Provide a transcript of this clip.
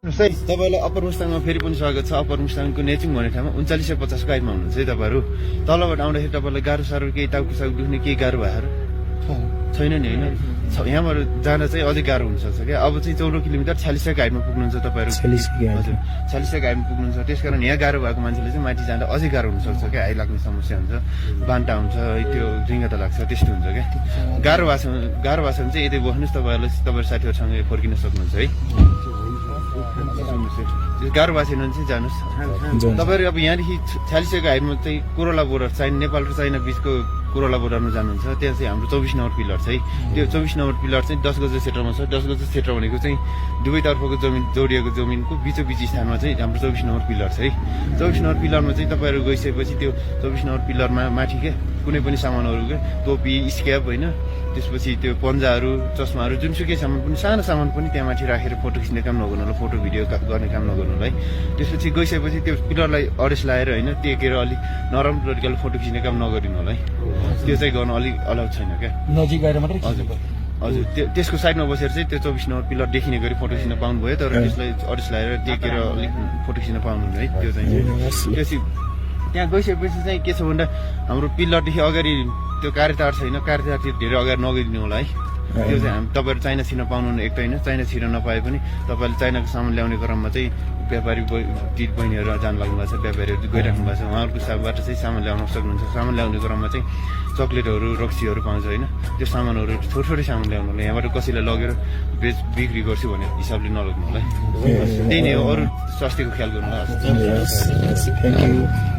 तपाईँलाई अप्पर मुस्ताङमा फेरि पनि स्वागत छ। अप्पर मुस्ताङको नेचिङ भन्ने ठाउँमा 3950 को हाइटमा हुनुहुन्छ है तपाईँहरू। तलबाट आउँदाखेरि तपाईँलाई गाह्रो साह्रो केही टाउको साउको दुख्ने केही गाह्रो भएर छैन नि होइन। यहाँबाट जाँदा चाहिँ अझै गाह्रो हुनसक्छ क्या। अब चाहिँ 14 किलोमिटर 46 को हाइटमा पुग्नुहुन्छ तपाईँहरू। हजुर 46 को हाइटमा पुग्नुहुन्छ। त्यसकारण यहाँ गाह्रो भएको मान्छेले चाहिँ माथि जाँदा अझै गाह्रो हुनसक्छ क्या। हाइ लाग्ने समस्या हुन्छ, बान्टा हुन्छ, त्यो रिङ्गता लाग्छ, त्यस्तो हुन्छ क्या। गाह्रो भएको छ भने चाहिँ यतै बस्नुहोस्, तपाईँहरू साथीहरूसँग फर्किन सक्नुहुन्छ है। गाह्रो भएको छैन भने चाहिँ जानुहोस्। तपाईँहरू अब यहाँदेखि 46 को हाइटमा चाहिँ कोरोला बोर्डर चाइना, नेपाल र चाइना बिचको कोरोला बोर्डरमा जानुहुन्छ। त्यहाँ चाहिँ हाम्रो 24 नम्बर पिलर छ है। त्यो 24 नम्बर पिलर चाहिँ 10 गज क्षेत्रमा छ। 10 गज क्षेत्र भनेको चाहिँ दुवैतर्फको जमिन जोडिएको जमिनको बिचोबिच स्थानमा चाहिँ हाम्रो 24 नम्बर पिलर छ है। 24 नम्बर पिलरमा चाहिँ तपाईँहरू गइसकेपछि त्यो 24 नम्बर पिलरमा माथि के कुनै पनि सामानहरू के टोपी, स्क्याप होइन, त्यसपछि त्यो पन्जाहरू, चस्माहरू, जुनसुकै सामान पनि, सानो सामान पनि त्यहाँ माथि राखेर फोटो खिच्ने काम नगर्नु होला, फोटो भिडियो गर्ने काम नगर्नु होला है। त्यसपछि गइसकेपछि त्यो पिलरलाई अडेस लाएर होइन टेकेर अलिक नरम तरिकाले फोटो खिच्ने काम नगरिनु होला है। त्यो चाहिँ गर्नु अलिक अलाउ छैन क्या। नजिक गएर मात्रै हजुर हजुर त्यसको साइडमा बसेर चाहिँ त्यो 24 नम्बर पिलर देखिने गरी फोटो खिच्न पाउनुभयो। तर त्यसलाई अडेस लाएर टेकेर अलिक फोटो खिच्न पाउनु है। त्यो चाहिँ त्यसपछि त्यहाँ गइसकेपछि चाहिँ के छ भन्दा हाम्रो पिलरदेखि अगाडि त्यो कार्यतार छैन, कार्यतारतिर धेरै अगाडि नगइदिनु होला है। त्यो चाहिँ तपाईँहरू चाइना छिर्न पाउनुहुन्न। एक त होइन, चाइना छिर्न नपाए पनि तपाईँले चाइनाको सामान ल्याउने क्रममा चाहिँ व्यापारी दिदी बहिनीहरू जानु लाग्नु भएको छ, व्यापारीहरू गइराख्नु भएको छ। उहाँहरूको साबाट चाहिँ सामान ल्याउन सक्नुहुन्छ। सामान ल्याउने क्रममा चाहिँ चक्लेटहरू, रक्सीहरू पाउँछ होइन। त्यो सामानहरू थोरै सामान ल्याउनु होला। यहाँबाट कसैलाई लगेर बिक्री गर्छु भन्ने हिसाबले नलग्नु होला है। त्यही नै हो, अरू स्वास्थ्यको ख्याल गर्नु होला। Thank you.